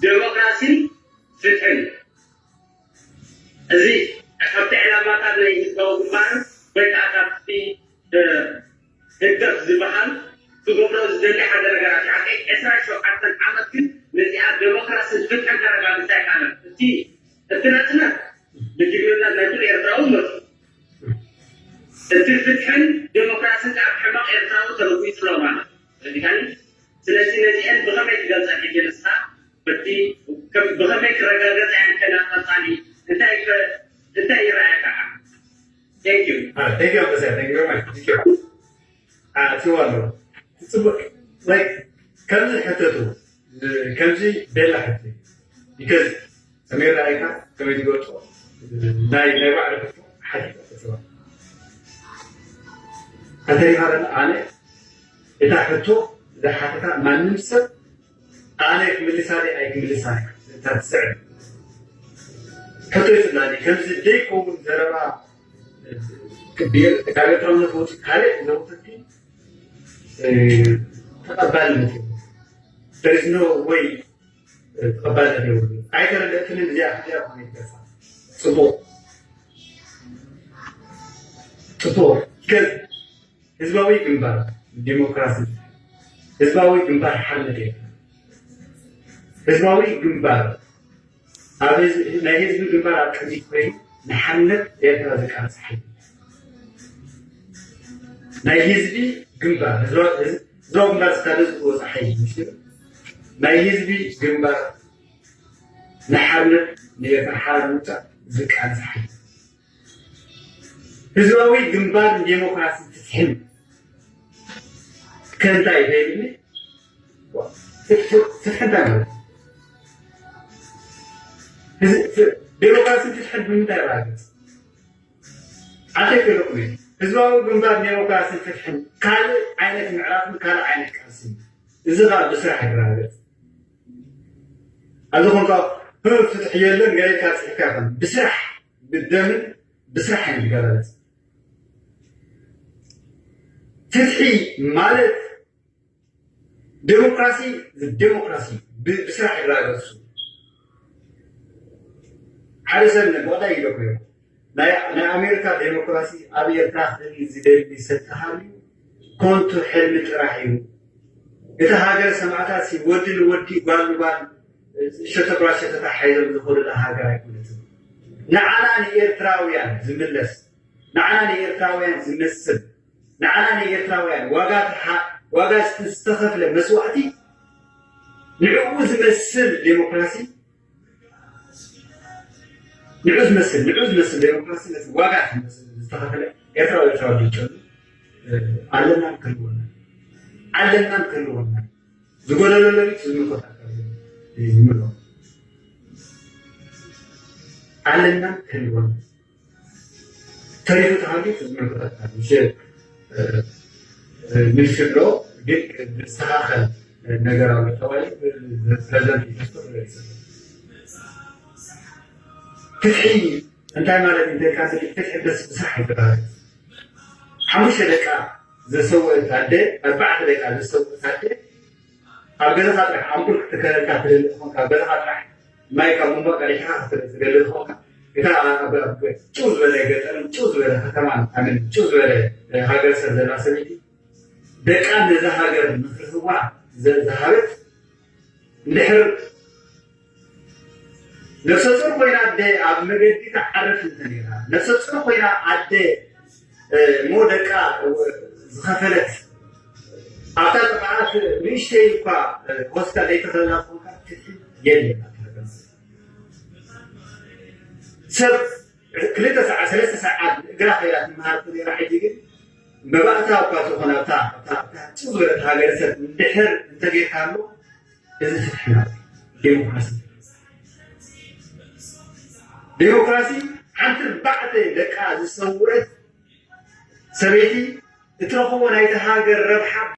ዴሞክራሲን ፍትሕን። እዚ ካብቲ ዕላማታት ናይ ህዝባዊ ግንባር ወይ ከዓ ካብቲ ህግደፍ ዝበሃል ክገብሮ ዝደሊ ሓደ ነገራት ሓቂ ዕስራን ሸውዓተን ዓመት ግን ነዚኣ ዴሞክራስን ፍትሕን ከረጋግፃ ኣይከኣለን። እቲ እቲ ናፅነት ብጅግንነት ናይ ኩሉ ኤርትራዊ መፁ። እቲ ፍትሕን ዴሞክራስን ከዓ ሕማቕ ኤርትራዊ ተረጒፁ ኣሎ ማለት እዩ። ስለዚ ነዚአን ብኸመይ ትገልፀን ሕጂ ንስኻ? በቲ ብኸመይ ክረጋገፃ እየን ከላ ቀፃሊ እንታይ እንታይ ይረኣየካ? Thank you. Thank you, Ambassador. Thank you very much. Thank you. ኣእትዎ ኣለዉ። ጽቡቅ። Like ከምዚ ሕተቱ ከምዚ ቤላ ሕት because ከመይ ረኣይካ ከመይ ትገልጾ ናይ ናይ ባዕሉ ሕቶ ሓቲት ኣእትዎ። ኣንተ ይባረን ኣነ እታ ሕቶ ዝሓተታ ማንም ሰብ ኣነ ክምልሳ ደይ ኣይክምልሳ እታ ትስዕብ ሕቶ ይፍላኒ ከምዚ ደይከውን ዘረባ ካብ ኤርትራውነት ወፂ ካልእ ዘውተቲ ተቐባልነት የብሉ። There is no way ተቐባልነት የብሉ። ኣይተረደእትንን እዚኣ እዚኣ ኮነ ይገርሳ ጽቡቕ ጽቡቕ ግን ህዝባዊ ግንባር ዲሞክራሲ ህዝባዊ ግንባር ሓርነት ኤርትራ ህዝባዊ ግንባር ኣብ ናይ ህዝቢ ግንባር ኣብ ቅድሚት ኮይኑ ንሓርነት ኤርትራ ዝቃለስ ሓይሊ ናይ ህዝቢ ግንባር ህዝባዊ ግንባር ስታደስ ዝወፀ ሓይሊ ናይ ህዝቢ ግንባር ንሓርነት ንኤርትራ ሓራ ንምውፃእ ዝቃለስ ሓይሊ ህዝባዊ ግንባር ዴሞክራሲ ፍትሕን ከእንታይ ይበይልኒ ፍትሒ እንታይ ማለት ዴሞክራሲ ፍትሕን ብምንታይ ይረጋገፅ ኣተክልኩም ህዝባዊ ግንባር ዴሞክራሲ ፍትሕን ካልእ ዓይነት ምዕራፍን ካልእ ዓይነት ቃልሲ እዚ ከዓ ብስራሕ ይረጋገፅ ኣብዚ ኮንካ ፍትሒ የለን ገሌካ ፅሒካ ይኮን ብስራሕ ብደምን ብስራሕ እዮም ዝገላለፅ ፍትሒ ማለት ዴሞክራሲ ዴሞክራሲ ብስራሕ ይረጋገፁ ሓደ ሰብ ነጓዳ ይለኩ ናይ ኣሜሪካ ዴሞክራሲ ኣብ ኤርትራ ክርኢ ዝደሊ ሰብ ተሃልዩ ኮንቱ ሕልሚ ጥራሕ እዩ እቲ ሃገር ሰማዕታት ወዲ ንወዲ ጓል ንጓል ሸተብራ ሸተታ ሓይዞም ዝኮኑላ ሃገር ኣይኮነትን ንዓና ንኤርትራውያን ዝምለስ ንዓና ንኤርትራውያን ዝመስል ንዓና ንኤርትራውያን ዋጋ ዋጋ ዝተኸፍለ መስዋእቲ ንዕኡ ዝመስል ዴሞክራሲ ንዑ ዝመስል ንዑ ዝመስል ዴሞክራሲ ነቲ ዋጋ ዝተኸፍለ ኤርትራዊ ኤርትራዊ ድጨሉ ኣለና ክንወና ኣለና ክንወና ዝጎደሎ ለሊት ዝምልከት ኣካል ይምሎ ኣለና ክንወና ተሪፉ ተሃልዩ ዝምልከት ኣካል ምሽ ሚኒስትር ዶ ግን ዝተኻኸል ነገር ኣሎ ተባሂሉ ፕሬዚደንት ሚኒስትር ፍትሒ እንታይ ማለት እንተልካ ፍትሒ በስ ብስራሕ ይበሃል ሓሙሽተ ደቃ ዘሰወት ኣደ ኣርባዕተ ደቃ ዘሰወት ኣደ ኣብ ገዛኻ ጥራሕ ኣምፑል ክትከለልካ ትደሊ ዝኾንካ ኣብ ገዛኻ ጥራሕ ማይ ካብ ቡንባ ቀዲሕካ ክትደሊ ዝኾንካ እታ ጭው ዝበለ ገጠርን ጭው ዝበለ ከተማን ኣምን ጭው ዝበለ ሃገር ሰብ ዘላ ሰበይቲ ደቃ ነዛ ሃገር ንክርህዋ ዝሃበት እንድሕር ነፍሰ ጡር ኮይና ኣደ ኣብ መገዲ ትዓርፍ እንተ ነይራ ነፍሰ ጡር ኮይና ኣደ እሞ ደቃ ዝኸፈለት ኣብታ ጥቕዓት ንእሽተይ እኳ ሆስፒታል ዘይተኸለላ ዝኾንካ ፍትሒ የለን ሰብ ክልተ ሰዓት ሰለስተ ሰዓት እግራ ከይዳ ትመሃር ነይራ ሕጂ ግን መባእታ እኳ ዝኾነ ኣብታ ጭው ዝበለት ሃገረሰብ እንድሕር እንተጌርካ ኣሎ እዚ ፍትሒ ማለት ዴሞክራሲ ዴሞክራሲ ሓንቲ ባዕተ ደቃ ዝሰውረት ሰበይቲ እትረኽቦ ናይቲ ሃገር ረብሓ